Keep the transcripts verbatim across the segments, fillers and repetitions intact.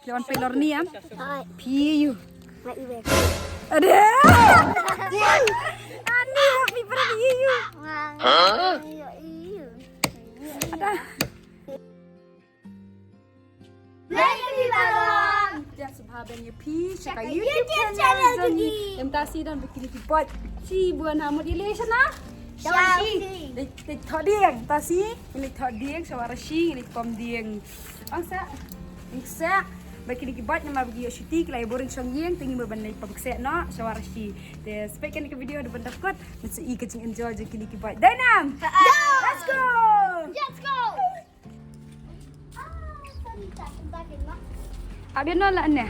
Phi wan peit lor ni am? Phi ïohi. Ade. Ani, phi pyrkhat phi ïohi. Ada. Ïa sngewbha ban ïa phi sha ka YouTube channel jong ngi. Mynta shi don bikini ki bot. Shibun ha mut ïa lei shana. Shawa rashi. Dei thoh dieng. Mynta shi ngi leit thoh dieng shawa rashi, ngi leit pom dieng. Ong sa. Ong sa. Ba kine ki bot namar ba ki ïoh shuti ki la ïa boring shong ïing, te ngi mut ban leit pom kseh noh shawa rashi. Te sngewbha kane ka video da ban da kut. Mynta i ka jing enjoy jong kine ki bot. Dei nam. Let's go. Let's go. Ap ïa no la ne.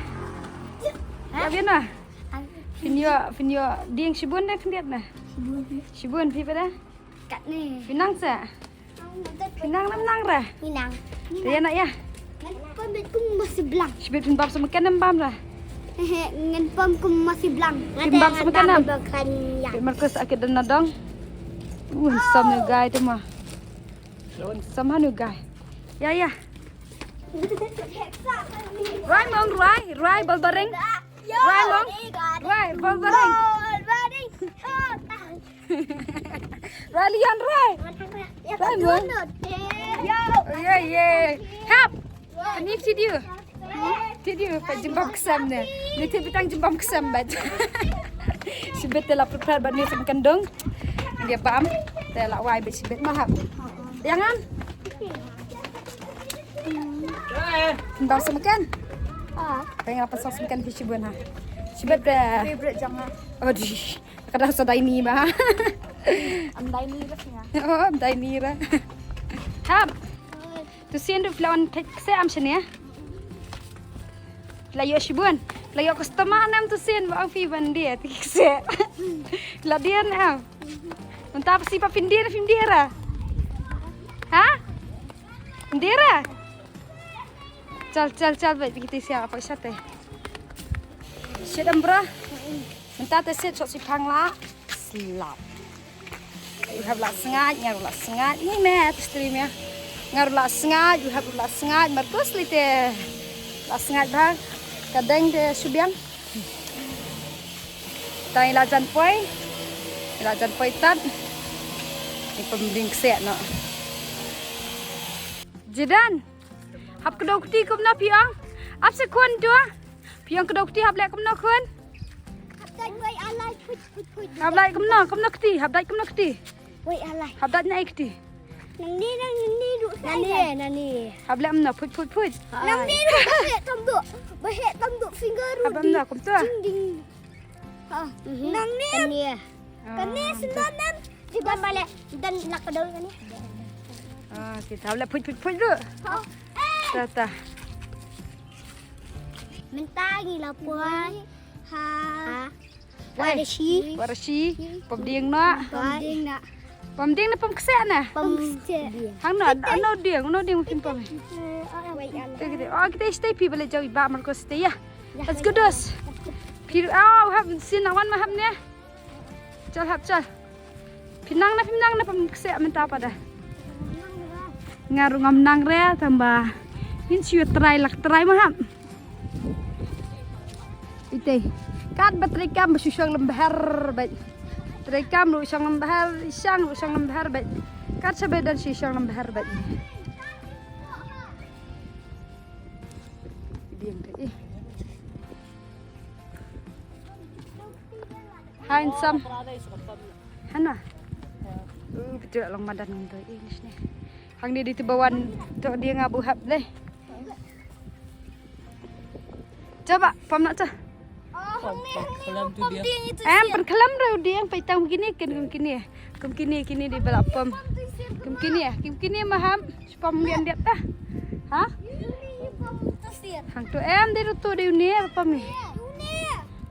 Ap ïa no. Phin ïoh, phin ïoh dieng shibun de khyndiat na. Shibun phi pat de. Katne. Phi nang sa. Phi nang nam nang ra. Phi nang. Te ïa na ïa. Ngan pom beit kum ma si blang. Shibit phin bam sa ma ken nam bam ra. Ngan pom kum ma si blang. Phin bam sa ma ken nam. Phi Marcus akit dan na dong. Uh, handsome ne guy te ma. Handsome ha nu guy. Ïa ïa. Rai mong rai, rai bal bareng. Rai mong. Rai bal bareng. Rai lian rai. Rai mong. Ïa ïa. Hap. Ani video. Video pat jymbam ksem ne. Ni te bitang jymbam ksem bat. Shibit te la prepare bat ni sam kendong. Dia bam. Te la wai bat shibit mahap. Jangan. Kendong sam ken. Ah. Pengen apa sos ken fi shibun ha. Shibit de. Favorite jangan. Aduh. Kadang sa dai ni ba. Am dai ni rasanya. Oh, am dai ni ra. Hap. Tu sien du flawn tek se am shania. La ïoh shibun. La ïoh customer nam tu sien ba ong phi ban dia ti kse. La dia na. Mynta pasi pa pyndia na pyndia ra. Ha? Pyndia ra. Chal chal chal bai piki ti sia apa sate. Shit am bra. Mynta te sit shot si phang la. Slap. U hap la sngaid, nga ruh la sngaid. Ni me, tu stream ya. Nga ruh la sngaid, u hap ruh la sngaid, Marcus lite. La sngaid bha. Ka deng te shu biang. Tang ila jan poi. Ila jan poi tat. Ni pom ding kseh no. Jidan. Hap kdew kti kumno phi ong? Ap se khun tu. Phi ong kdew kti hap leh kumno khun? Hap dait wei alai phuit phuit phuit. Hap leh kumno, kumno kti, hap dait kumno kti. Wei alai. Hap dait na kti. Nang ni nang ni du. Nani nani. Hap leh kumno phuit phuit phuit. Nang ni du ba heh tam du. Ba heh tam du finger du. Hap kumno kumta. Ding ding. Ha. Nang ni. Kane. Kane sendal nem. Juga balik dan nak kedua kane. Ah, kita boleh put put put dulu. Ha. Ta ta. Mynta ngi la poi ha. Wah rashi. Wah rashi. Pom dieng noh. Pom dieng noh. Pom dieng ne pom kseh ne? Pom kseh. Hang noh, ano dieng, ano dieng mungkin pom. Kita kita. Oh, kita stay pi balik jauh iba Marcus stay ya. Let's go dos. Pir, oh, hap sin awan ma hap ne. Chal hap chal. Phi nang na phi nang na pom kseh mynta pat de. Nga ruh ngam nang re tang ba ngin shu try lak try ma hap. Ite. Kat ba treikam ba shu shong lem bhar bad. Treikam ruh shong lem bhar, shang ruh shong lem bhar bad. Kat shabai don shu shong lem bhar bad. Biang te ih. Handsome. Hana. Uh, betul long madan ngi doi English ne. Hangne di tu ba wan to dia nga buhap deh. Coba pom nak cah. Em pynkhlam reu dia yang paitang begini ken kum kini. Kum kini kini di bala pom. Kum kini ya, kum kini maham. Pom bian diat ta. Ha? Hang tu em dei rutu dei uni apa pom ni.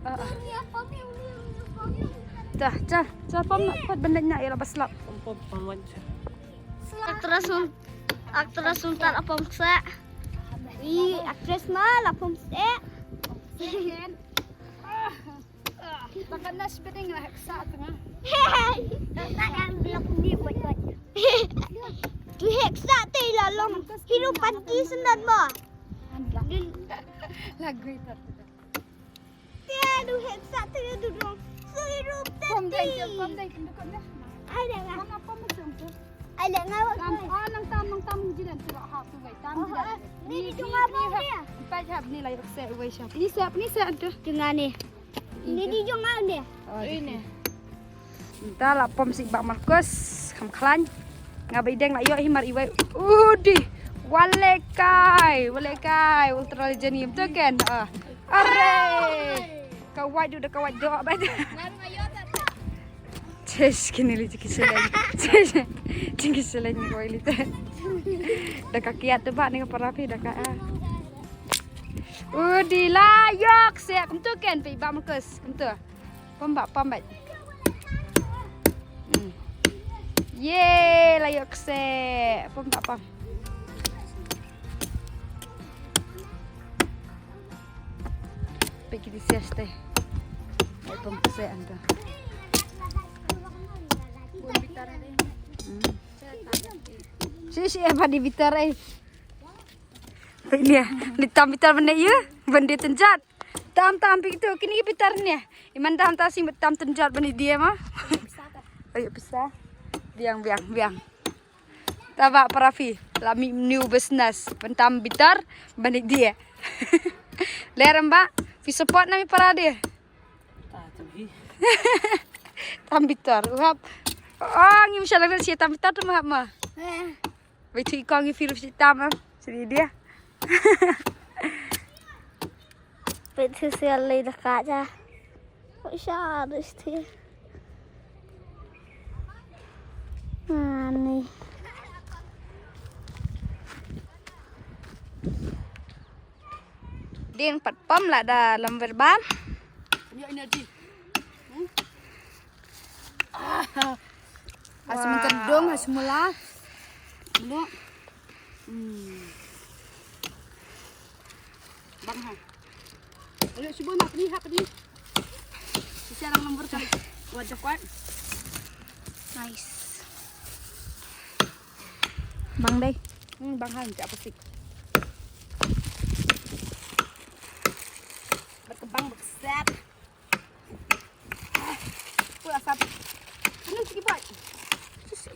Ah, ah. Dah, dah, dah pom nak pat benda nak ya lah baslap. Aktris sun, aktris sun tak apa meksa. Ih, aktris mah lah pom sek. Takan nas beding lah heksa tengah. Hei. Takan blok ni buat buat. Tu heksa te la long. Hiru panti sendat ma. Lagu itu. Tiada headset, tiada duduk. Sehidup. Pom dai, pom dai, pom dai. Ai da nga. Pom, pom, pom, pom. Ai da nga. Tam, ah, nang tam, nang tam jiran tu lah, ha, tu wei tam jiran. Ni di jong nga ni, bang ha, dia. Pat ha ni lai se wei sha. Ni se, ni se ada. Jong nga ni. Ni di jong nga ni. Oh, ini. Nta la pom sha i Bah Marcus, kham khlaiñ. Nga ba i deng la ïoh hi mar iwei. Udi. Walekai, walekai, Ultra Legend im tu kan. Ah. Are. Ka wait du da ka wait doh ba. Chesh, kini li jiki seleng. Chesh. Jiki seleng ni koi li te. Da ka kiat tu ba ni ka para phi da ka, ah. Udi la ïoh se kum tu kan phi Bah Marcus kum tu. Pom ba, pom ba. Hmm. Ye, la ïoh kse. Pom ba, pom. Peki di sias te. Ai pom kse anta. Hmm. Si, si, apa di bitar ai. Pek ni, ni tam bitar benda ya, benda tenjat. Tam, tam, pik tu, kini bitar ni. Iman tam, tam, sing tam tenjat benda dia mah. Ayo, bisa. Biang, biang, biang. Taba parafi, la mi new business. Bentam bitar, benda dia. Lerem ba, fi support nami para dia. Tam bitar, uhap. Oh, ngim shalak si tam bitar tu mahap ma. Wei tu ikong i film si tam, ah. Sini dia. Wei tu sial lei dekat ja. Kok sharus tu. Ani. Ding pat pom la da lam verbal. Punya energi. Hmm? Ah. Hasim kandung, hasim mula. Mula. Hmm. Bang ha. Ayo, cuba nak ni, hak ni. Sisa lang number kali. Wajah kuat. Nice. Bang dai. Hmm, bang ha, tak apa sih. Berkembang besar. Put asap. Ini sikit buat.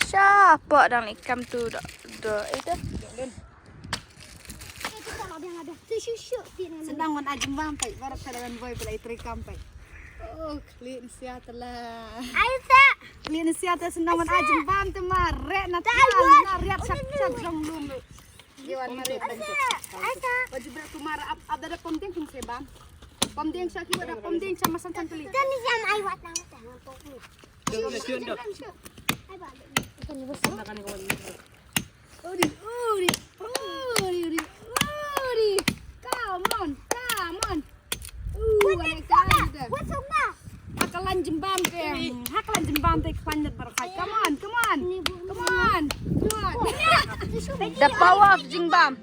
Siapa dah ni kam tu dah dah eh dah. Senang wan ajim bam pai. Barak kada wan boy pala itri kam pai. Oh, klik ni siapa lah. Ayo tak. Klik ni siapa senang wan ajim bam tu mare na tak na riat sak sak jong lum. Asa, asa. Baju bra kumara ap ap dada pom ding kum sebam. Pom ding sa kiwa da pom ding sa masan san kali. Dan ni jam ai wat nang tang pom ni. Ai ba. Uri, uri, uri, uri, uri. Come on, come on. Ooh, what the fuck? What's up now? Ha ka lan jingbam te. Ha ka lan jingbam te klan net bar khai. Come on, come on. Come on. Come on. The power of jingbam.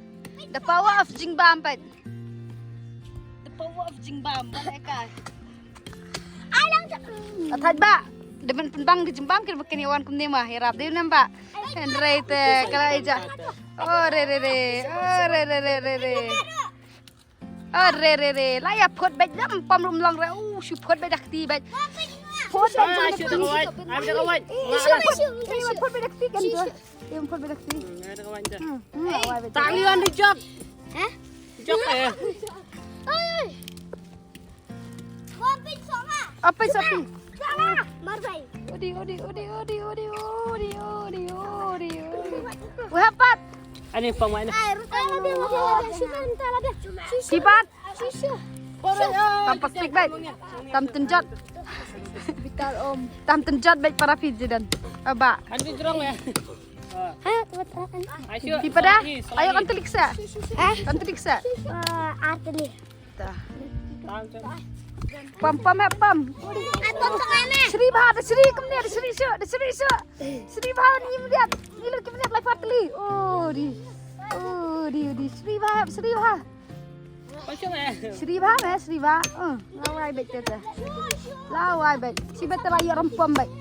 The power of jingbam pat. The power of jingbam. Ba ka. Ai lang tak. Athaj ba. Demen pynbang di jingbam kir ba kini wan kumne ma. Hirap de nam ba. Henry te kala ija. Oh re re re. Oh re re re re re. Are re re, la ïa phot bad lam pam rum long re. U shu phot bad dak ti bad. Phot bad. Ah, shu tak kawat. Ah, tak kawat. Shu phot. Shu phot bad dak ti kan tu. Shu phot bad dak ti. Hmm, tak lian di jok. Hah? Jok eh. Oi. Apa sapi? Marbai. Odi odi odi odi odi odi odi odi. Wah pat. Ani pang mana? Sipat. Tam plastik bad. Tam tenjot. Bitar om. Tam tenjot bad para pijidan. Aba. Ani jerong ya. Sipada. Ayo kan telik sa. Kan telik sa. Arteli. Pam pam eh pam. Sri bha da sri kumne da sri shu da sri shu. Sri bha ni mliat ni lu kumne lai patli. Oh di. Oh di di sri bha sri bha. Sri bha me sri bha. Oh lawai bet te. Lawai bet. Si bet la yor pam bet.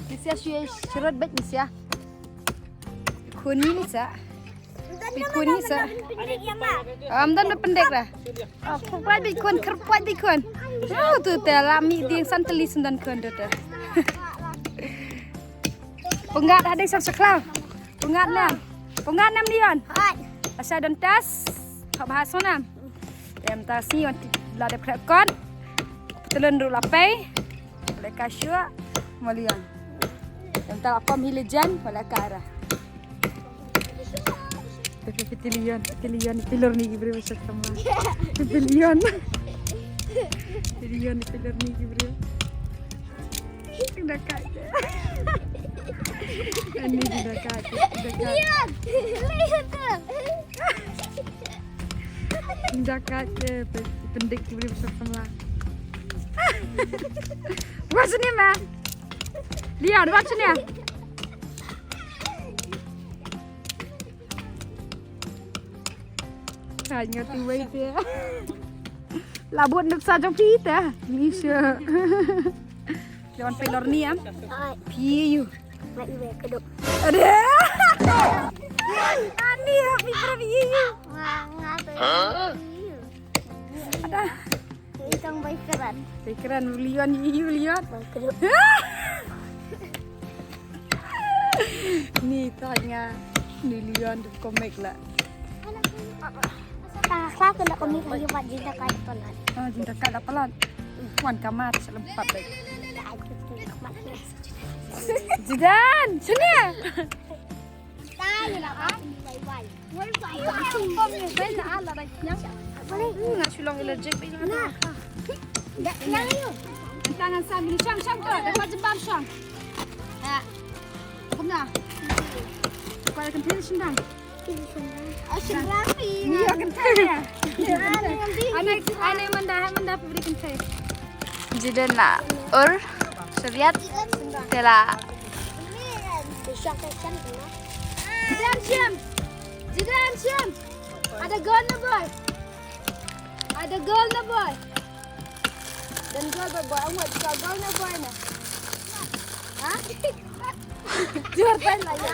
Ni sia shu shrot bet ni sia. Khuni ni sa. Bit khun hi sa. Am don ba pyndek da. Pwat bit khun, kyrpwat bit khun. Oh, tu te la mi ding san teli sen don khun tu te. Pyngat hadai sam sakhlaw. Pyngat nam. Pyngat nam Leon. Asai don tas. Hap ha sonam. Em ta si wan la dep khrek kon. Telun ru la pei. Leka shua. Malian. Em ta la pom hi lejan. Leka ara. Pilihan, pilihan, pilor ni gibri masuk sama. Pilihan. Pilihan, pilor ni gibri. Dah kat je. Ani dah kat je, dah kat. Lihat. Lihat tu. Dah kat je. Pe-, pendek gibri masuk sama. What's your name, man? Leon, what's your name? Hai, nga tu wei te. Labut nuk sa jong pi te. Misha. Jangan pelor ni am. Ai. Pi yu. Mai iwe kedok. Ada. Ani ya pi pra pi yu. Nga, nga tu. Ada. Itong boyfriend. Boyfriend Leon, yu Leon. Boyfriend. Ni tanya ni Leon tu komik lah. Tang sa tu nak komik lagi buat jin takat palat. Oh, jin takat palat. Wan kamar selepat deh. Jidan, sini. Tanya lah, Bang. Bye-bye. Nga shu long allergic. Tangan sam ni shang shang ko da ka jembam shang. Ha. Kumna. Ko da kan tell shang. Ah, shang pi. Ni kan tell. Ane ane manda ha manda puri kan tell. Jiden la ur shariat tela. Jidan shim. Jidan shim. Ada girl na boy. Ada girl na boy. Dan girl boy boy. Ang wad ka girl na boy na. Ha? Jur pen la ya.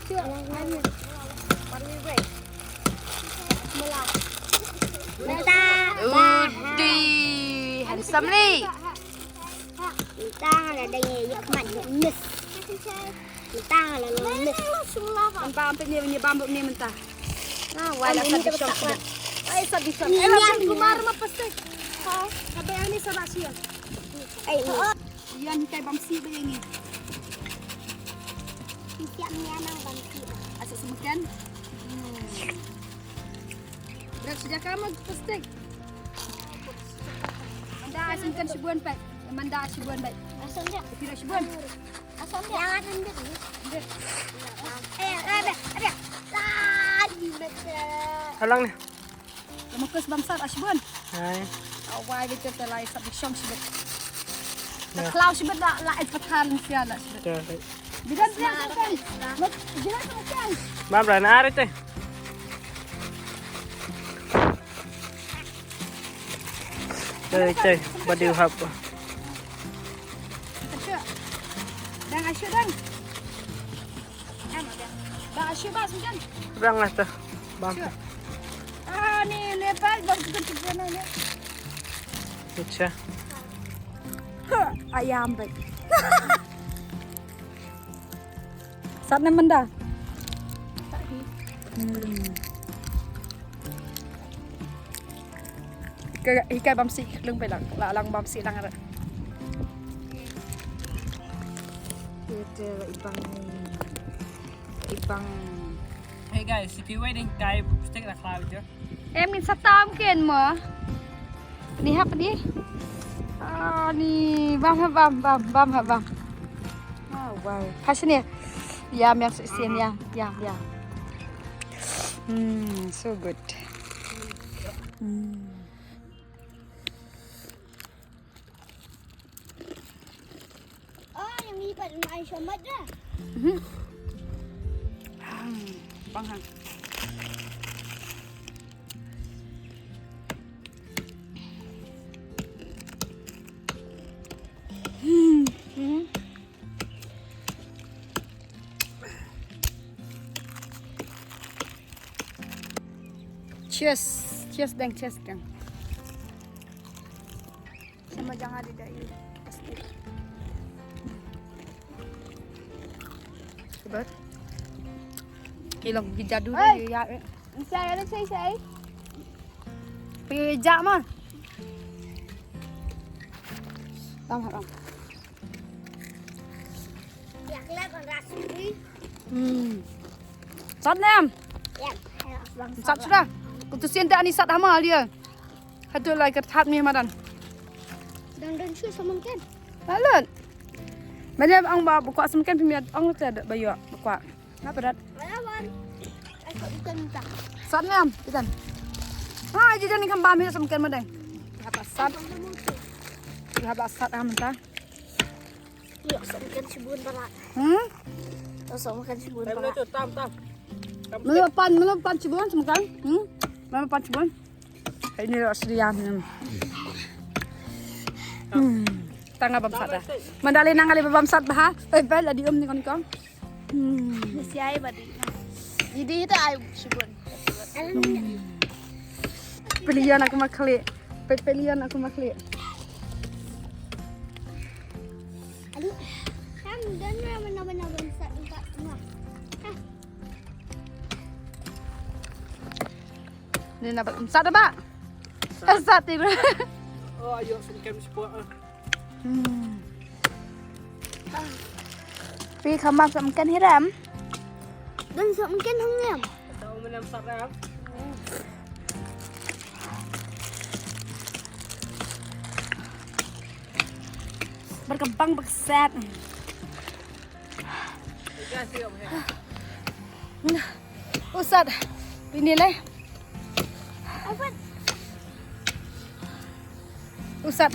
Jur. Ani. Parmi boy. Mula. Mula. Udi. Handsome ni. Tang la dang ye khmat miss. Tang la long miss. Bam bam pe ni ni bam bam ni mynta. Ah, wala sa bishong. Ai sa bishong. Ai la kumar ma pasik. Ha, ka ba ni sa ba sia. Ai. Yan kai bam si ba ni. Siap ni anang bam si. Asa semakan. Berat sejak kamu pasik. Manda asim kan shibun pek. Manda shibun baik. Asam dia. Tidak shibun. Asam dia. Jangan ambil ni. Eh, eh, eh, eh. Lagi betul. Alang ni. Lemukus bamsat ashibun. Hai. Awai betul te lai sab shong shibun. Ya. Klau shibun la la et patan sia la shibun. Betul. Bidan bidan kan. Bidan kan. Mam ran are te. Cei, cei, ba dei hap. Dang ashu dang. Dang ashu ba sumjan. Dang lah ta. Bang. Ah, ni lepas bang tu tu ni. Acha. Ayam baik. Sat na manda. Hmm. Hikai, hikai bam si lung pelang, la lang bam si lang ra. Kita ipang, ipang. Hey guys, if you waiting, kai stick la khlaw je. Em ngin sa tam ken mo. Ni hap ni. Ah, ni bam ha bam bam bam ha bam. Ah, wow. Passion ya. Ya, yang sih sien ya, ya, ya. Hmm, so good. Hmm. Oh, yang lipat mai shamat dah. Mhm. Hmm, bang hang. Hmm. Hmm. Cheers. Cheers deng, cheers deng. Sama jangan ada dai. Sebab. Kilang gijadu. Hey. Ya. Bisa ada saya saya. Pijak mah. Tang, tang. Hmm. Sat nem. Sat sudah. Kutu sien tak ni sat hama dia. Hatu lai kat hat mi madan. Dan dan shu samangken. Lalut. Banyak ang ba buka samangken pimiat ang tak ada bayu buka. Ngapa dat? Sat nem, ikan. Ah, jadi ni kan bami samangken madan. Ngapa sat? Ngapa sat am ta? Iya, samangken sibun pala. Hmm? Samangken sibun pala. Tam tam. Melapan, melapan sibun samangken. Hmm? Melapan sibun. Ini lo asli ya. Hmm. Hmm. Tanga bamsat dah. Mandalay nang ali bamsat bah. Eh, bel adi um ni kon kong. Hmm. Siai badi. Jadi itu ai sibun. Pilihan aku makli. Pilihan aku makli. Ali, kan dan mana mana bamsat enggak semua. Ni na ba sat ba. Sat. Sat ti. Oh, ayo sungkem sport ah. Hmm. Pi khamar samangken hiram. Dan samangken hangem. Tahu menam saram. Berkembang pesat. Usat. Ini leh. Usat.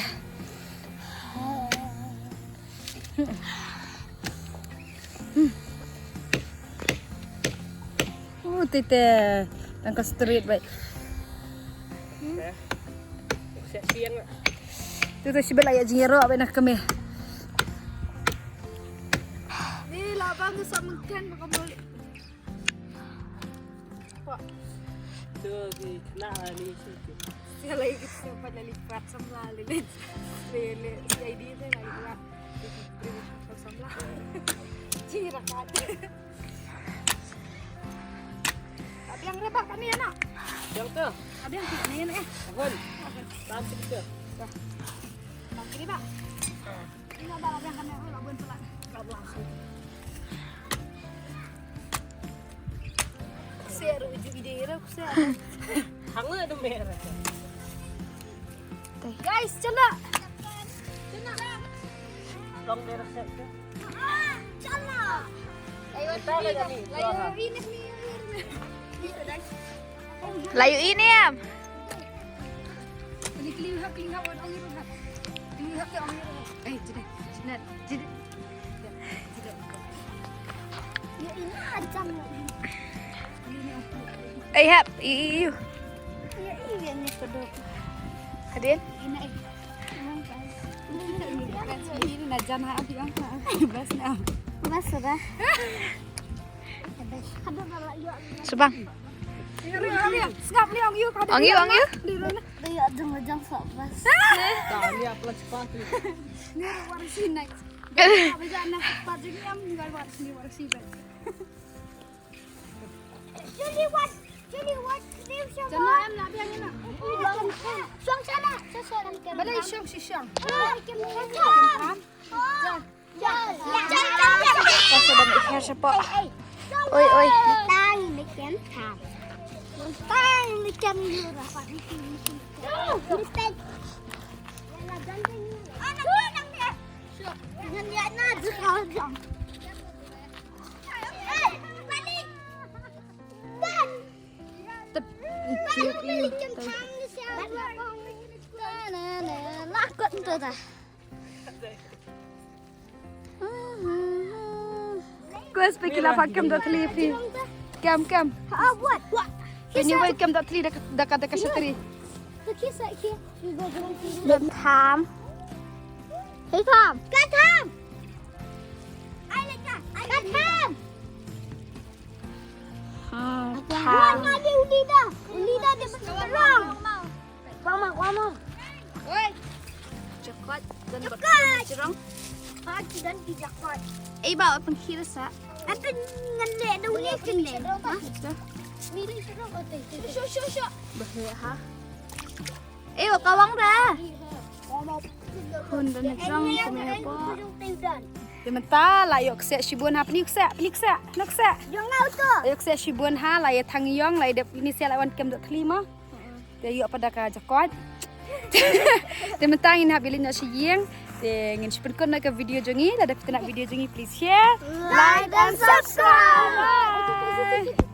Uh, tite tang ka street bai. Siang. Tu tu sibel aya jingiro bai nak kami. Ni labang tu samangken makamul. Tu di kena ni sih. Saya lagi kita sempat lali prat samla lele. Lele si I D tu lali prat. Samla. Cira kat. Abi yang rebak kami anak. Yang tu. Abi yang ni ni eh. Abang. Tahan sikit. Kiri bang. Ina ba la biang kamera la bun pula. Ka blang. Kusir uju ide ira kusir. Hanga da mera. Guys, chala. Chala. Long dera set. Chala. Ayo ini. Ayo ini. Layu ini am. Eh, jeda. Jeda. Jeda. Eh, hap. Iu. Hadin? Ini najan ha abi ang. Bas na. Bas dah. Subang. Sngap ni ong yu. Ong yu, ong yu. Dia ya jeng jeng sok bas. Ni warisi nai. Baja na pat jeng am ni warisi ni warisi bas. Juli wat, Juli wat. Jana em la biang ina. Shong shana, shong shana. Bada shong shi shong. Shong. Ka sa ban ikher shapoh. Oi, oi. Tang ni kem tham. Tang ni kem ni ra. Mistake. Ngan ya na jikal jam. Hey, balik. Ban. Tep. Balik kem tham ni sia. Na, na, na. Lakot tu dah. Ko speki la pha kem dot thli phi. Kem kem. Ah, what? What? Anyway, kem dot thli da ka da ka shatri. Kem tham. Hey tham. Kem tham. Ai le ka. Kem tham. Wan, wan, uli dah. Uli dah, dia berseberang. Kuama, kuama. Oi. Cokot, dan berseberang. Ha, dan di cokot. Eh, bawa pengkhir sa. Kata ngan leh dah uli kene. Ha? Dah. Mili serang kata. Syok, syok, syok. Bahaya ha. Eh, wa kawang dah. Hun dan jong kene apa. Te mynta la ïoh kseh shibun ha, pynïoh kseh, pynïoh kseh, pynïoh kseh. Jong ngau tu. Ïoh kseh shibun ha, la ïa thang ïong, la ïa dep ini sia la wan kem dot thli mo. Te ïoh pada ka jakot. Te mynta ngin hap ïa leit noh sha ïing. Te ngin shu pynkut noh ka video jong ngi, lada phi itynnad video jong ngi, please share, like and subscribe. Bye.